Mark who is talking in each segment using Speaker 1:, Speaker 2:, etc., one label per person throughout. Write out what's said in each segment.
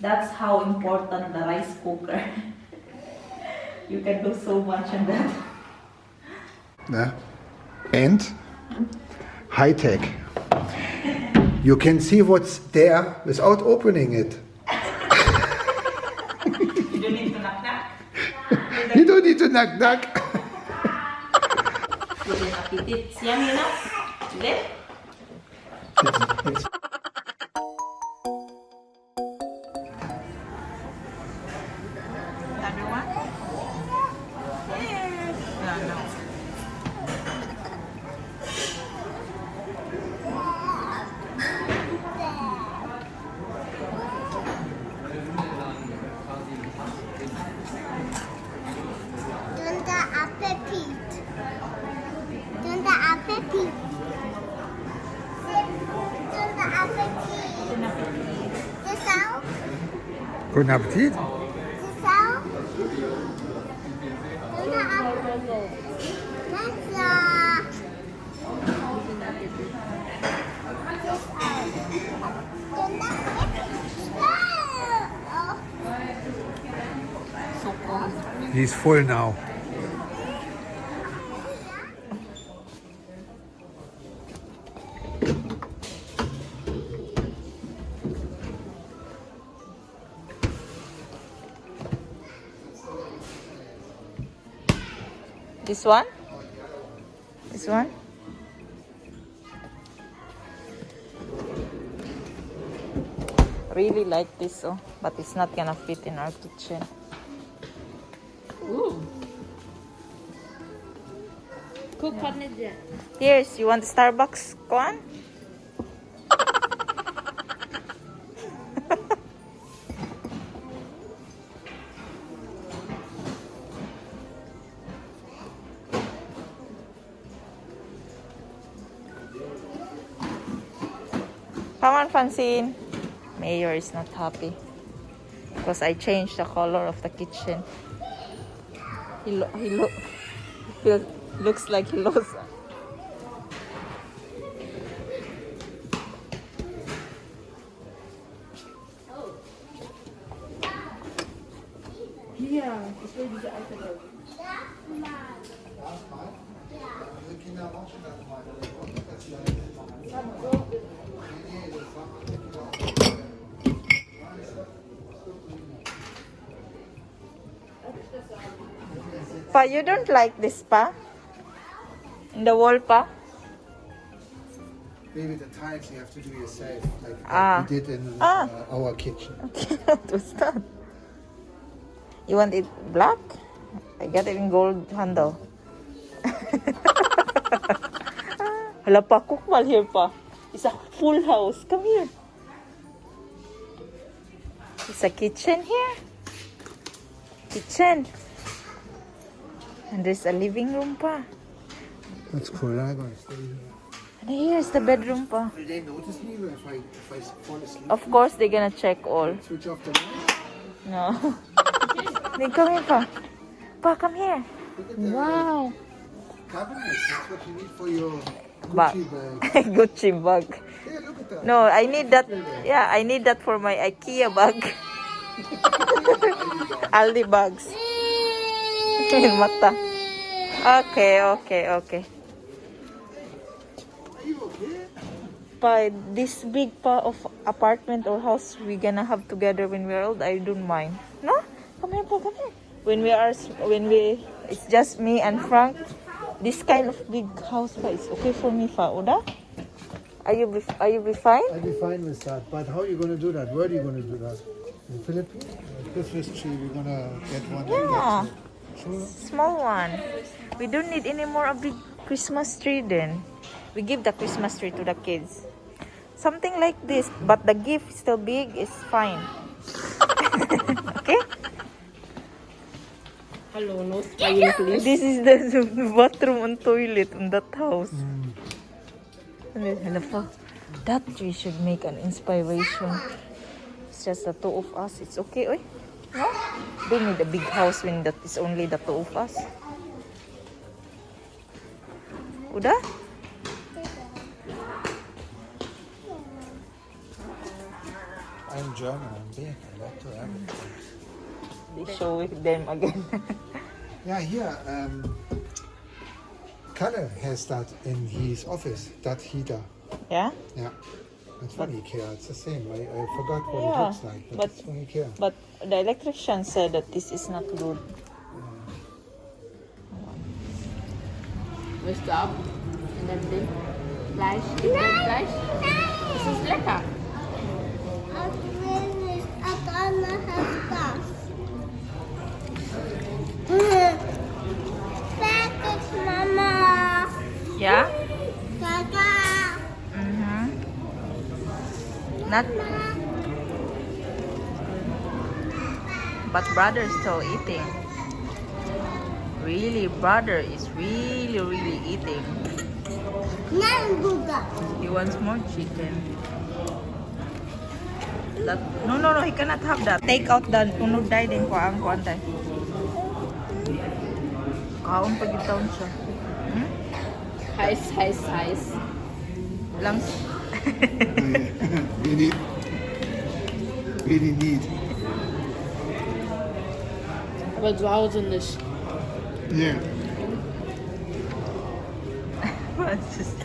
Speaker 1: That's how important the rice cooker. You can do so much in that.
Speaker 2: Yeah. And high tech. You can see what's there without opening it.
Speaker 1: You don't need to knock knock.
Speaker 2: You don't need to knock knock.
Speaker 1: It's yummy enough. Then
Speaker 2: It's
Speaker 1: other one. No.
Speaker 2: Guten Appetit. He's full now.
Speaker 1: This one? This one? Really like this, oh, but it's not gonna fit in our kitchen.
Speaker 3: Ooh. Cook
Speaker 1: Here's, you want the Starbucks one? Come on, Francene. Mayor is not happy because I changed the color of the kitchen. He looks like he lost.
Speaker 3: Ja, ich will diese alte Leute.
Speaker 1: Pa, you don't like this, Pa? In the wall, Pa?
Speaker 2: Maybe the tiles you have to do yourself, like we did in our kitchen.
Speaker 1: Okay, what was that? You want it black? I got it in gold handle. Hala pa, cook mal here, Pa. It's a full house. Come here. It's a kitchen here. Kitchen. And there's a living room, Pa.
Speaker 2: That's cool. I'm gonna stay here.
Speaker 1: And here's the bedroom, Pa.
Speaker 2: Will they notice me if I fall asleep?
Speaker 1: Of course, they're gonna check all.
Speaker 2: Switch off the light.
Speaker 1: No. Then come here, Pa. Pa, come here.
Speaker 2: Look at the
Speaker 1: Wow.
Speaker 2: cabinets. That's what you need for your
Speaker 1: Bag.
Speaker 2: Gucci bag.
Speaker 1: Gucci bag.
Speaker 2: Yeah, look at that.
Speaker 1: No, I need that. Yeah, I need that for my IKEA bag. Aldi bags. Mata. Okay.
Speaker 2: Are you okay?
Speaker 1: Pa, this big pa of apartment or house we gonna have together when we're old, I don't mind. No? Come here, Pa, come here. When it's just me and Frank, this kind of big house, Pa, is okay for me, Pa, Uda? Are you be fine?
Speaker 2: I'd be fine with that. But how are you going to do that? Where are you going to do that? In Philippines? Christmas tree, we're going to get one.
Speaker 1: Yeah.
Speaker 2: Sure.
Speaker 1: Small one. We don't need any more a big Christmas tree then. We give the Christmas tree to the kids. Something like this, but the gift still big is fine. Okay?
Speaker 3: Hello, no spying, please.
Speaker 1: This is the bathroom and toilet in that house. And then, hello pa. That tree should make an inspiration. It's just the two of us. It's okay, oy. No? Don't need a big house when that is only the two of us. Udah?
Speaker 2: I I'm German. I'm big. I like to have it.
Speaker 1: They show them again.
Speaker 2: Yeah, here, Kalle has that in his office, that heater.
Speaker 1: Yeah?
Speaker 2: Yeah. It's from IKEA. It's the same. I forgot what it
Speaker 1: Yeah,
Speaker 2: looks like, but,
Speaker 1: but-
Speaker 2: it's from IKEA.
Speaker 1: But the electrician said that this is not good.
Speaker 3: Willst du auch in dem Ding? Fleisch? Gibt es Fleisch? Es ist lecker.
Speaker 4: Mama.
Speaker 1: Yeah?
Speaker 4: Kaka.
Speaker 1: Mm-hmm. Not... But brother is still eating. Really, brother is really eating.
Speaker 4: Nanguga.
Speaker 1: He wants more chicken. That, no, he cannot have that. Take out the unod dai din ko ang kuantay. Kaon pag itaon siya. Hmm?
Speaker 3: Heiß.
Speaker 1: Lang.
Speaker 2: Really need.
Speaker 3: Aber zu Hause nicht.
Speaker 2: Yeah.
Speaker 1: It's just...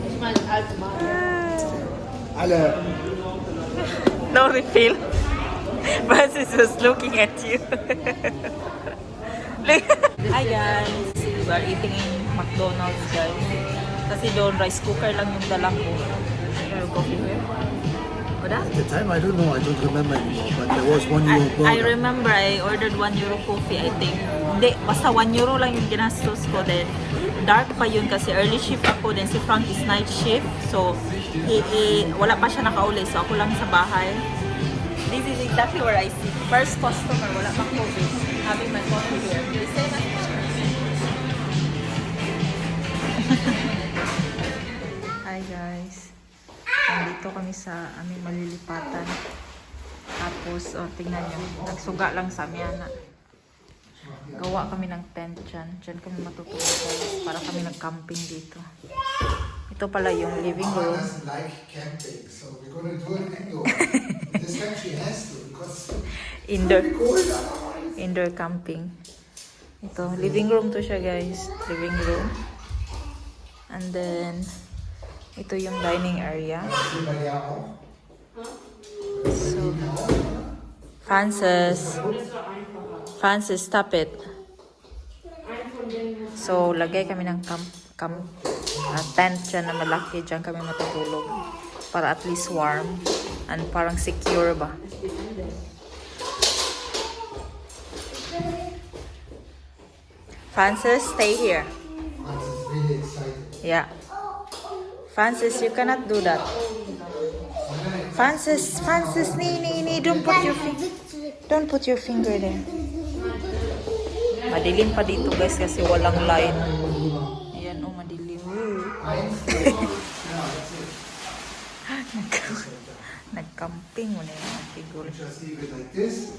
Speaker 3: Ich meine, alte Mann.
Speaker 2: Alle.
Speaker 1: No refill. Francis was looking at you. Hi guys! We are eating in McDonald's guys. Kasi doon rice cooker lang yung dala ko. Your coffee here? Wala?
Speaker 2: At the time, I don't know. I don't remember anymore. But there was €1 burger.
Speaker 1: I remember I ordered €1 coffee I think. Hindi, basta €1 lang yung ginastos ko then. Dark pa yun kasi early shift ako then si Frank is night shift. So, wala pa siya nakauli. So, ako lang sa bahay. This is exactly where I see. First customer, wala pang COVID. Having my coffee here. The same as Hi guys. Nandito kami sa aming malilipatan. Tapos, tingnan nyo. Nagsuga lang sa amiyana. Gawa kami ng tent dyan. Dyan kami matutulog guys. Para kami nag-camping dito. Ito pala yung living room.
Speaker 2: doesn't like camping, so we're gonna do it indoor. This time she has to because
Speaker 1: Indoor.
Speaker 2: cold otherwise.
Speaker 1: Indoor camping. Ito, living room to siya guys. Living room. And then, ito yung dining area. So, Francis, stop it. So, lagay kami ng tent dyan na malaki. Dyan kami matutulog. Para at least warm. And parang secure ba? Francis, stay here.
Speaker 2: Francis is really excited.
Speaker 1: Yeah. Francis, you cannot do that. Francis, nee, don't put your finger there. Madilim pa dito guys kasi walang light. Ayan madilim. Nag-camping mo na yung figure.
Speaker 2: Just leave it like this.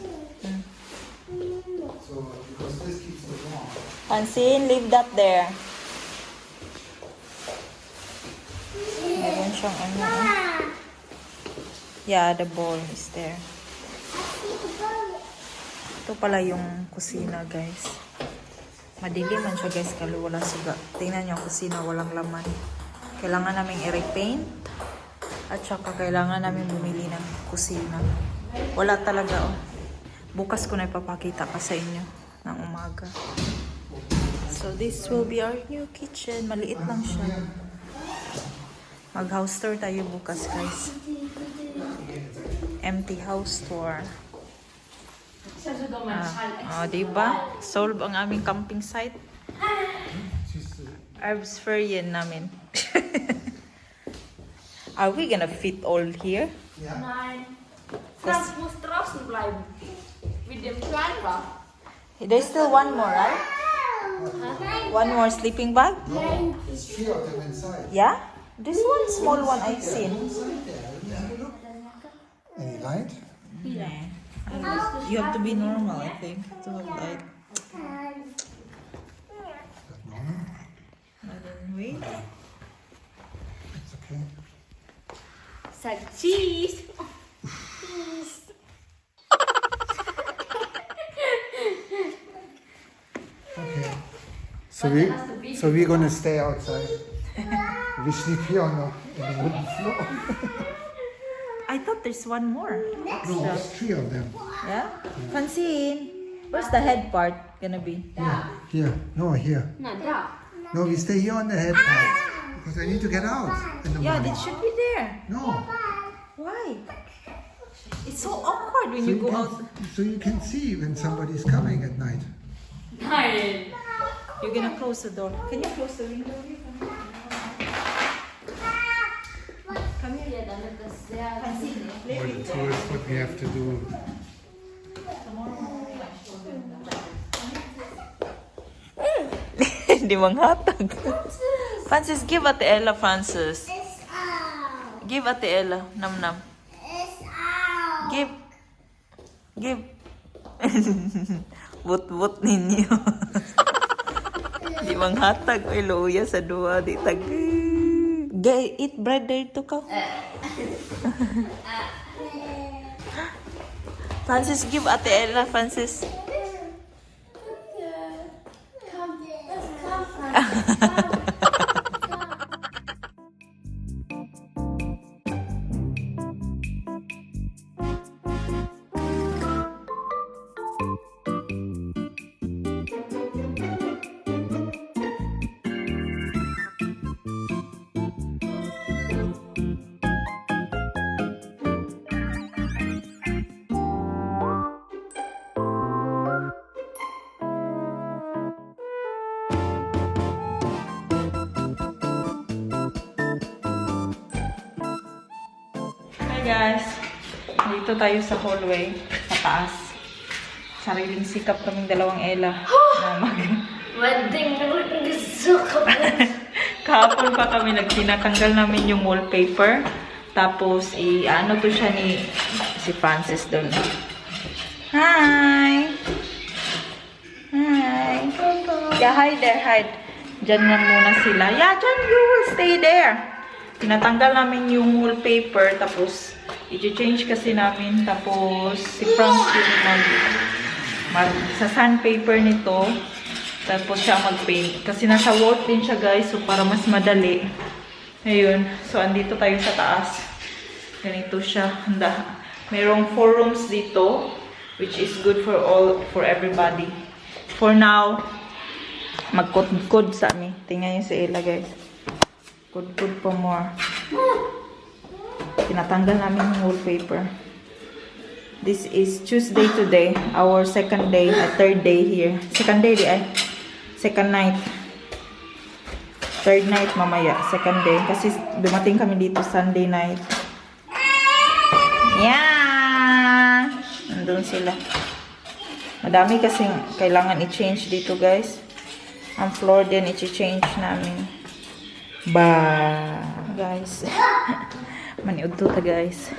Speaker 2: So because this keeps it warm.
Speaker 1: Francine, leave that there. Meron siyang ano. Yeah, the bowl is there. Ito pala yung kusina, guys. Madilim man siya, guys, kasi wala suga. Tingnan niyo ang kusina, walang laman. Kailangan namin i-repaint. At saka kailangan namin bumili ng kusina. Wala talaga, oh. Bukas ko na ipapakita pa sa inyo ng umaga. So, this will be our new kitchen. Maliit lang siya. Mag-house tour tayo bukas, guys. Empty house tour. Diba? Solve ang aming camping site. Herbs FrauJene namin. Are we gonna fit all here?
Speaker 2: Yeah.
Speaker 3: Nein. Franz muss draußen bleiben. Mit dem Kleinen war.
Speaker 1: There's still one more, right? One more sleeping bag?
Speaker 2: No, there's 3 of them inside.
Speaker 1: Yeah? This one, small one I've seen.
Speaker 2: Inside there. Have a look. Any light?
Speaker 1: You have to be normal, I think, to have light.
Speaker 2: Is that normal?
Speaker 1: Wait.
Speaker 2: It's okay.
Speaker 3: Sa cheese.
Speaker 2: Okay. So we're gonna stay outside. We sleep here on the wooden floor.
Speaker 1: I thought there's one more.
Speaker 2: No, there's 3 of them.
Speaker 1: Yeah? Francine, where's the head part gonna be?
Speaker 2: Here. No, here.
Speaker 3: No, da.
Speaker 2: No, we stay here on the head part. Because I need to get out in the
Speaker 1: Yeah,
Speaker 2: morning.
Speaker 1: it should be there.
Speaker 2: No.
Speaker 1: Why? It's so awkward when you go out.
Speaker 2: So you can see when somebody's coming at night.
Speaker 3: Nein.
Speaker 1: You're gonna close the door. Can you close the window? Come here.
Speaker 3: Ja, damit das sehr
Speaker 2: What it is, what we have to do.
Speaker 1: Hindi manghatag. Francis, give Ate Ella, Francis. Give Ate Ella. Nam nam. Give. Give. But ninyo. Di manghatag. Ay, luya sa duwa. Di tag. Eat bread there to ka. Francis, give Ate Ella, Francis. Hi guys! Dito tayo sa hallway, sa taas. Sariling sikap kaming dalawang Ella.
Speaker 3: Wedding gusto ko.
Speaker 1: Kahapon pa kami nagtinatanggal namin yung wallpaper. Tapos, ano to siya ni si Francis doon. Hi! Hi! Yeah, hide there, hide. Diyan lang muna sila. Yeah, John, you will stay there. Tinatanggal namin yung wallpaper, tapos i-change kasi namin, tapos si Frank sa sandpaper nito, tapos siya mag-paint. Kasi nasa work din siya guys, so para mas madali. Ayun, so andito tayo sa taas. Ganito siya. Mayroong 4 rooms dito, which is good for everybody. For now, magkod sa amin. Tingnan niyo si Ella guys. Good for more. Tinatanggal namin yung wallpaper. This is Tuesday today. Our second day, third day here. Second day, second night. Third night mamaya. Second day. Kasi dumating kami dito Sunday night. Yeah! Nandun sila. Madami kasing kailangan i-change dito guys. Ang floor din i-change namin. Guys. Maniud to ta guys.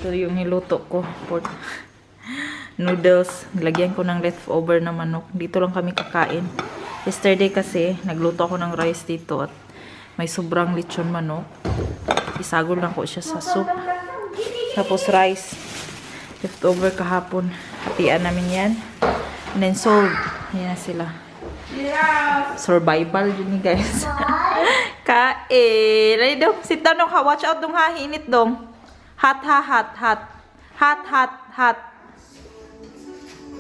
Speaker 1: Ito yung niluto ko. Pork noodles. Lagyan ko ng leftover na manok. Dito lang kami kakain. Yesterday kasi nagluto ako ng rice dito at may sobrang lechon manok. Isagol lang ko siya sa soup. Tapos rice. Leftover kahapon. Hatian namin yan. And then sold. Ayan sila. Survival yun ni guys. Kain. Ay dong, sit down dong ha. Watch out dong ha. Hinit dong. Hot.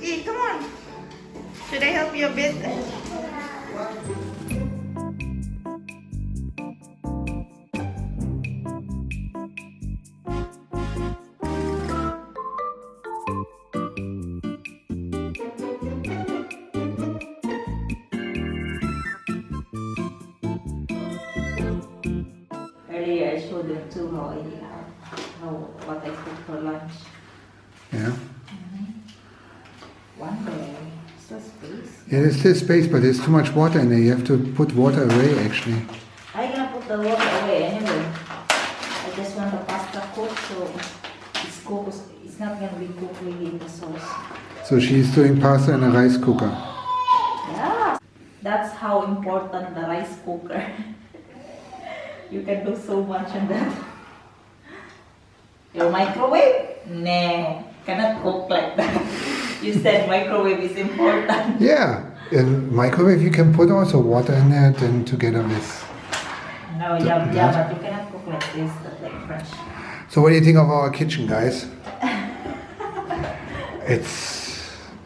Speaker 1: Hey, come on. Should I help you a bit? Earlier, I showed them too what I cook for lunch.
Speaker 2: Yeah.
Speaker 1: One day, still space.
Speaker 2: Yeah, there's still space, but there's too much water in there. You have to put water away, actually.
Speaker 1: I'm gonna put the water away anyway. I just want the pasta cooked, so it's not gonna be cooked really in the sauce.
Speaker 2: So she's doing pasta in a rice cooker.
Speaker 1: Yeah. That's how important the rice cooker. You can do so much on that. Your microwave? Nah, cannot cook like that. You said microwave is important.
Speaker 2: Yeah, in microwave you can put also water in it and together with.
Speaker 1: No, yeah, but you cannot cook like this, that's like fresh.
Speaker 2: So what do you think of our kitchen, guys?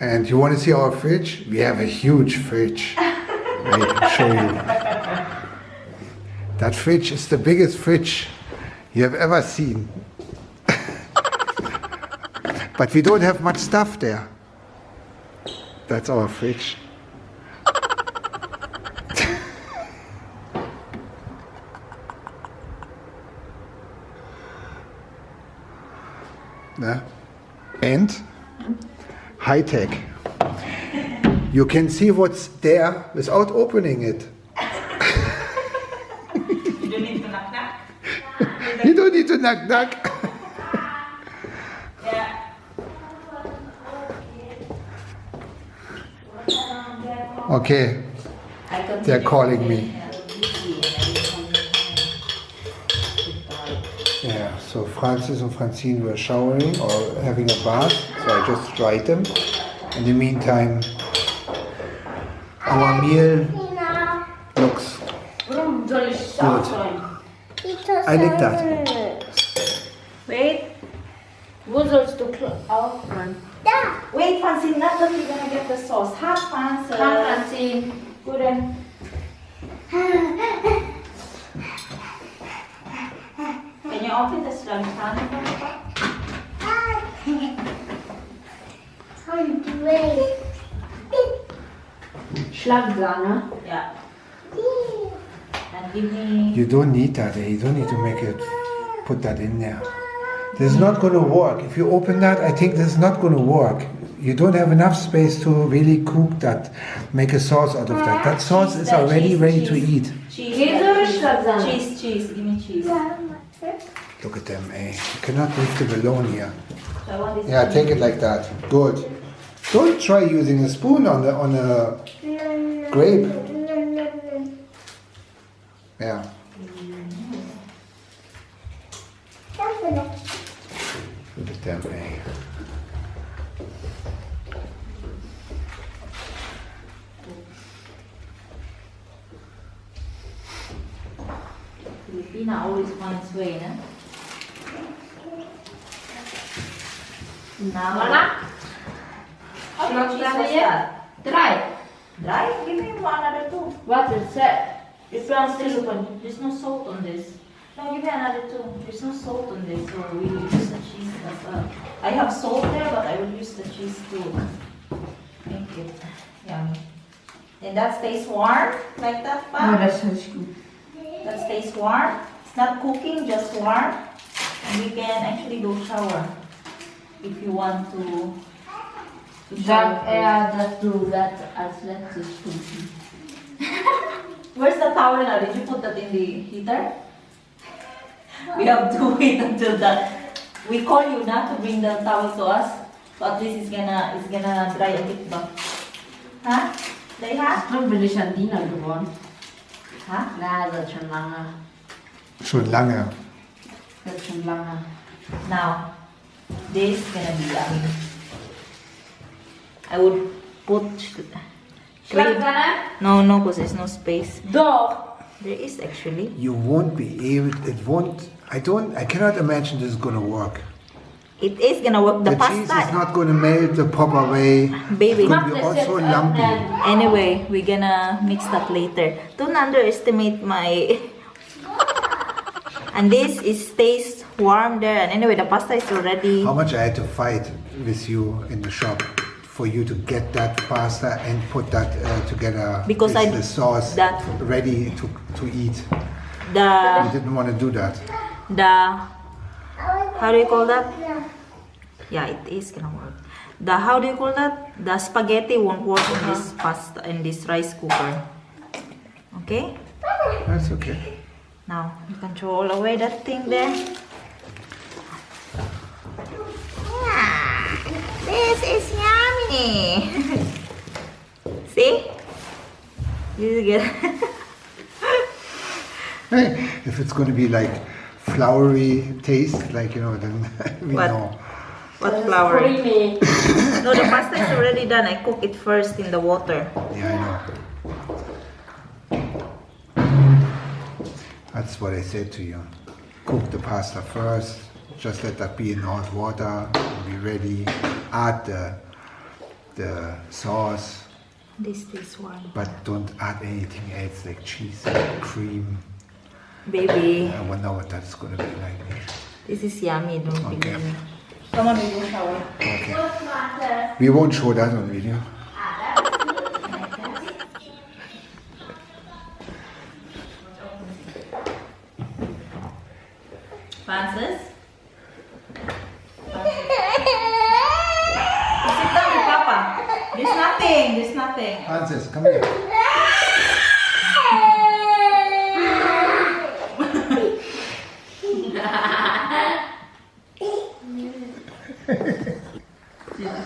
Speaker 2: And you want to see our fridge? We have a huge fridge. Wait, I'll show you. That fridge is the biggest fridge you have ever seen. But we don't have much stuff there. That's our fridge. Yeah. And high tech. You can see what's there without opening it.
Speaker 1: You don't need to knock knock.
Speaker 2: You don't need to knock knock.
Speaker 1: Yeah.
Speaker 2: Okay, they're calling me. Yeah, so Francis and Francine were showering or having a bath, so I just dried them. In the meantime, our meal looks good. I like that.
Speaker 1: Wait.
Speaker 3: Wo sollst du aufräumen?
Speaker 1: Wait, Francine, not that we're gonna get the sauce. Hot Francine.
Speaker 3: Francine.
Speaker 1: Good and can you open the slug pan?
Speaker 3: Schlagsahne.
Speaker 1: Yeah. And give me.
Speaker 2: You don't need that, you don't need to make it, put that in there. This is not going to work. If you open that, I think this is not going to work. You don't have enough space to really cook that, make a sauce out of that. That sauce is already ready to eat.
Speaker 1: Cheese.
Speaker 3: Cheese.
Speaker 1: Cheese. Give me cheese.
Speaker 2: Look at them, eh? You cannot leave them alone here.
Speaker 1: So I want this
Speaker 2: Yeah, take it like that. Good. Don't try using a spoon on a grape. Yeah. Look at them, eh?
Speaker 1: Filipina always finds way, no? Now,
Speaker 3: Schlagsahne jetzt? 3.
Speaker 1: Dry? Give me another 2.
Speaker 3: Warte,
Speaker 1: It's not still open. There's no salt on this. No, give me another 2. There's no salt on this, so we will use the cheese as well. I have salt there, but I will use the cheese too. Thank you. Yummy. And that stays warm, like that, Pa?
Speaker 3: das ist gut.
Speaker 1: That stays warm. It's not cooking, just warm. And we can actually go shower if you want to shower.
Speaker 3: Sag dass du das als letztes tust.
Speaker 1: Where's the towel now? Did you put that in the heater? We have to wait until that. We call you not to bring the towel to us, so at least it's gonna dry a bit back. Huh? They have?
Speaker 3: Wann bin ich ein Diener geworden?
Speaker 1: Huh?
Speaker 3: Na, das ist schon lange.
Speaker 2: Schon lange.
Speaker 3: Das ist schon lange.
Speaker 1: Now, this is gonna be yummy. I would put
Speaker 3: Schlagsahne?
Speaker 1: no, because there's no space.
Speaker 3: Doch.
Speaker 1: There is actually.
Speaker 2: You won't be able, it won't, I cannot imagine this is going to work.
Speaker 1: It is gonna work. The
Speaker 2: The cheese
Speaker 1: pasta.
Speaker 2: is not going to melt the proper way.
Speaker 1: Baby.
Speaker 2: It's going to be also lumpy.
Speaker 1: Anyway, we're gonna mix that later. Don't underestimate my. And this stays warm there. And anyway, the pasta is already.
Speaker 2: How much I had to fight with you in the shop for you to get that pasta and put that together
Speaker 1: Because
Speaker 2: with
Speaker 1: I
Speaker 2: the sauce
Speaker 1: that-
Speaker 2: ready to eat. You
Speaker 1: The
Speaker 2: didn't want to do that.
Speaker 1: how do you call that? Yeah, it is gonna work. How do you call that? The spaghetti won't work in this pasta in this rice cooker. Okay.
Speaker 2: That's okay.
Speaker 1: Now you can throw all away that thing there. Yeah, this is yummy. See? You get
Speaker 2: If it's going to be like flowery taste, like, then we
Speaker 1: What?
Speaker 2: know.
Speaker 1: what flour?
Speaker 3: Creamy.
Speaker 1: No, the pasta is already done. I cook it first in the water.
Speaker 2: Yeah, I know. That's what I said to you. Cook the pasta first. Just let that be in hot water. Be ready. Add the sauce,
Speaker 1: This one.
Speaker 2: but don't add anything else like cheese, cream.
Speaker 1: Baby,
Speaker 2: I wonder what that's going to be like.
Speaker 1: this is yummy. Don't
Speaker 2: Okay.
Speaker 1: believe me. Come on, baby, shower.
Speaker 2: Okay. We won't show that on video.
Speaker 1: Francis? Sit down with Papa. There's nothing. There's nothing.
Speaker 2: Francis, come here.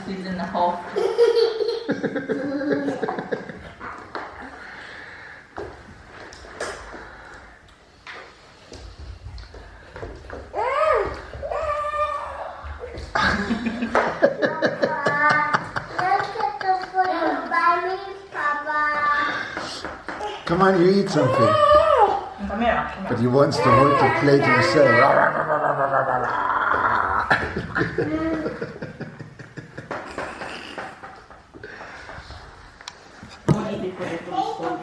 Speaker 1: She's in the hole.
Speaker 2: Come on, you eat something.
Speaker 1: Come here.
Speaker 2: But he wants to hold the plate himself.
Speaker 1: Don't eat before the food is cold.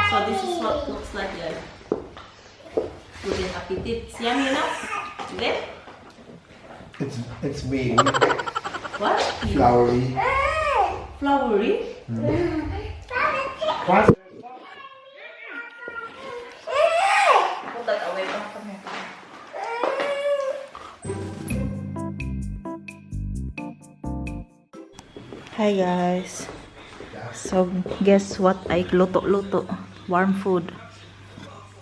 Speaker 1: So this is what looks like good appetite. It's yummy enough? Is it?
Speaker 2: It's mealy,
Speaker 1: What?
Speaker 2: floury.
Speaker 1: Floury? Put that away. Come here. Hi guys. So guess what I luto? Warm food.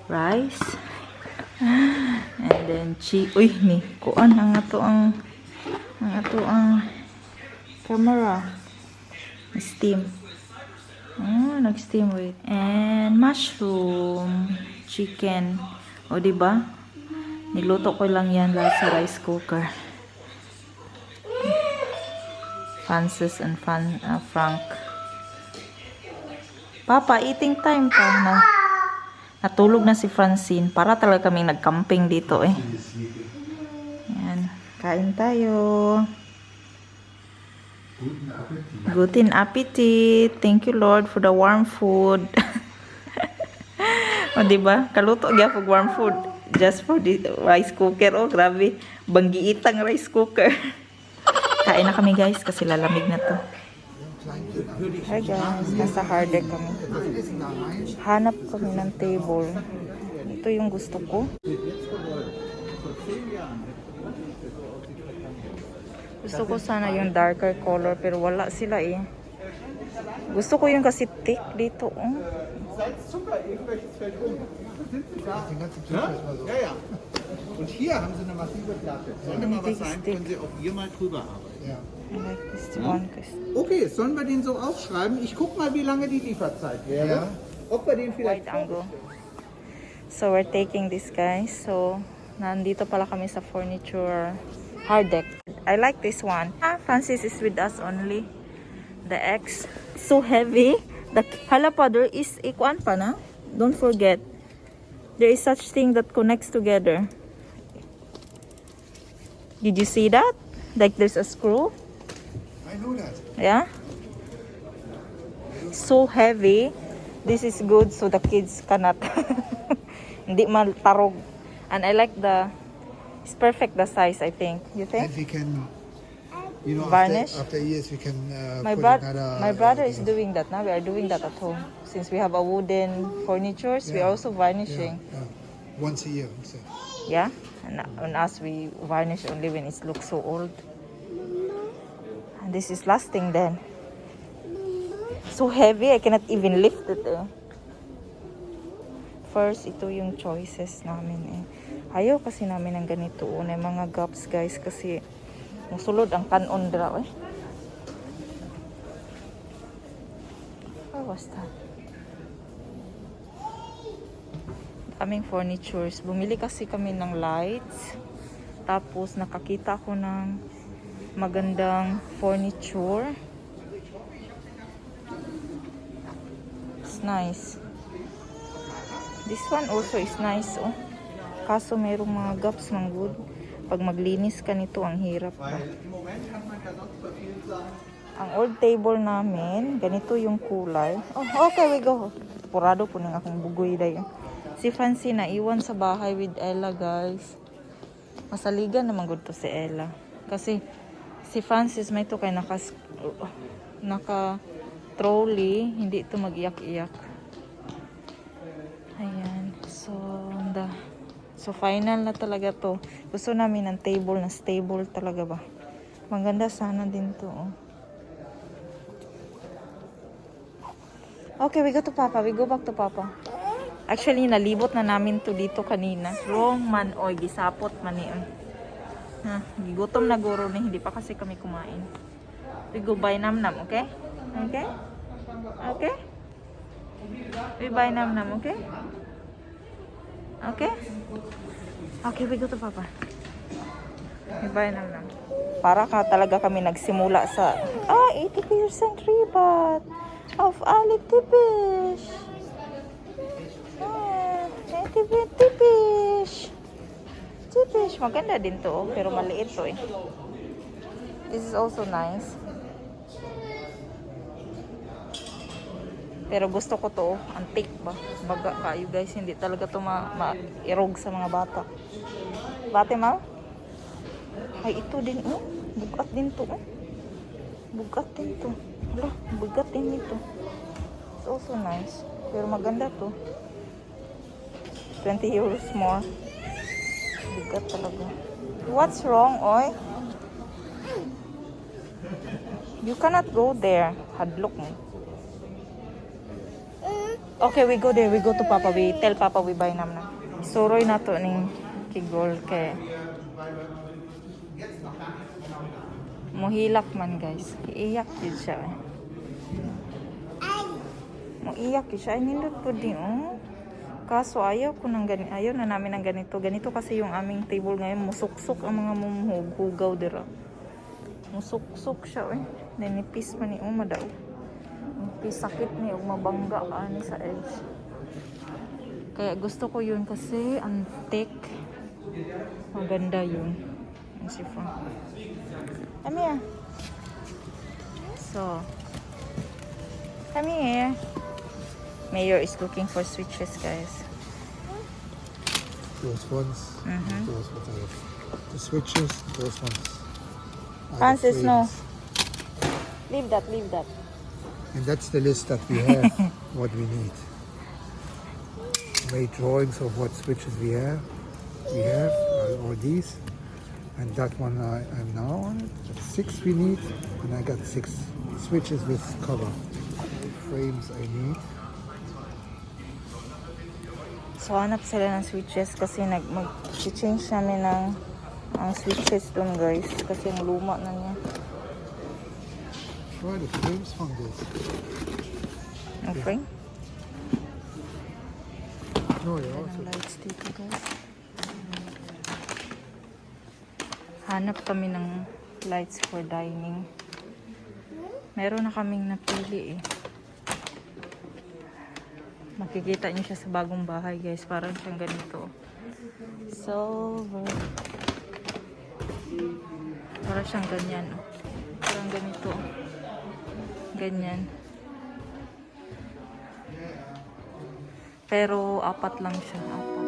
Speaker 1: Rice. And then uy ni kuan ang ato ang camera. Steam. Nag-steam wait. And mushroom, chicken. O diba? Niluto ko lang yan lahat sa rice cooker. Francis and Frank. Papa, eating time pa na. Natulog na si Francine. Para talaga kaming nag-camping dito eh. Yan. Kain tayo. Guten Appetit. Thank you Lord for the warm food. O diba? Kaluto gyapon warm food. Just for the rice cooker. Oh, grabe. Banggiitang rice cooker. Kain na kami guys kasi lalamig na to. Hi guys, nasa hard kami. Hanap kami ng table. Ito yung gusto ko. Gusto ko sana yung darker color pero wala sila eh. Gusto ko yung kasi thick dito.
Speaker 4: Ja, ja. Und hier haben sie eine massive Platte. Sollte mal was sein, können Sie auch hier mal drüber arbeiten.
Speaker 2: Yeah.
Speaker 1: I like this one.
Speaker 4: Okay, sollen wir den so aufschreiben? Ich guck mal, wie lange die Lieferzeit wäre. Ob wir den vielleicht...
Speaker 1: Wide angle. So we're taking this guys. So nandito pala kami sa furniture hard deck. I like this one. Francis is with us only. The X so heavy. The halapader is ikuan pa na. Don't forget. There is such thing that connects together. Did you see that? Like there's a screw.
Speaker 2: I know that.
Speaker 1: Yeah. So heavy. This is good so the kids cannot hindi matarog. And I like it's perfect the size I think. You think?
Speaker 2: And we can,
Speaker 1: Varnish?
Speaker 2: after years we can
Speaker 1: My
Speaker 2: put another...
Speaker 1: my brother is doing that now. We are doing that at home. Since we have a wooden furnitures, we are also varnishing.
Speaker 2: Yeah. Once a year. So.
Speaker 1: Yeah. And us we varnish only when it looks so old. And this is lasting then. So heavy, I cannot even lift it eh. First, ito yung choices namin eh. Ayaw kasi namin ng ganito. Una mga gaps guys kasi musulod ang kanon dra eh. How was that? kaming furnitures. Bumili kasi kami ng lights. Tapos nakakita ko ng magandang furniture. It's nice. This one also is nice, oh. Kaso mayroong mga gaps ng good. Pag maglinis ka nito, ang hirap ba. Ang old table namin, ganito yung kulay. Oh, okay, we go. Purado po ng akong bugoy dayo. Si Francene na iwan sa bahay with Ella, guys. Masaligan naman good to si Ella. Kasi si Francis may to kay naka trolley, hindi ito mag-iyak-iyak. Ayan. So final na talaga to. Gusto namin ng table na stable talaga ba. Maganda sana din to, oh. Okay, we go to Papa. We go back to Papa. Actually, nalibot na namin to dito kanina. Wrong man, oy. Gisapot man ni, oy. Ha, gigutom na guro na. Hindi pa kasi kami kumain. We go buy nam-nam, okay? Okay? Okay? We buy nam-nam, okay? Okay? Okay, we go to Papa. We buy nam-nam. Para ka talaga kami nagsimula sa 80% rebate of Alip Tipish. 80% Tipish. Tipish. Maganda din to, oh, pero maliit to eh. This is also nice. Pero gusto ko to, antique ba? Baga kayo guys, hindi talaga to ma-irog sa mga bata. Bate ma? Ay, ito din, oh. Bugat din to, oh. Bugat din to. Wala, bugat din ito. It's also nice. Pero maganda to. 20 euros more. Bugat talaga. What's wrong, oy? You cannot go there. Hadlok mo. Okay, we go there. We go to Papa. We tell Papa we buy nam na. Suroy na to ning kigol kay muhilak man guys. Iiyak yun siya. Muiyak yun siya. Ay, nindot po din, oh. Kaso ayaw ko ng ganito. Ayaw na namin ng ganito. Ganito kasi yung aming table ngayon. Musuksok ang mga mumuhugaw dira. Musuksok siya, eh. Nanipis man ni Uma daw. Nipis sakit ni mabangga ani sa edge. Kaya gusto ko yun kasi antique. Maganda yun. Ang si Frau. Come here. So, come here. Mayor is looking for switches, guys.
Speaker 2: Those ones. Those ones. The switches, those ones.
Speaker 1: Francis, no. Leave that, leave that.
Speaker 2: And that's the list that we have, what we need. Made drawings of what switches we have. All these. And that one I'm now on it. 6 we need. And I got 6 switches with cover. Frames I need.
Speaker 1: So, hanap sila ng switches kasi mag-change namin ng ang switches dun, guys. Kasi ang luma na niya.
Speaker 2: Try the frames from this.
Speaker 1: Okay?
Speaker 2: No, you're
Speaker 1: Ang
Speaker 2: also.
Speaker 1: lights dito, guys. Hanap kami ng lights for dining. Meron na kaming napili, eh. Makikita niyo siya sa bagong bahay, guys. Parang siyang ganito. Silver. Parang siyang ganyan. Parang ganito. Ganyan. Pero 4 lang siya. 4.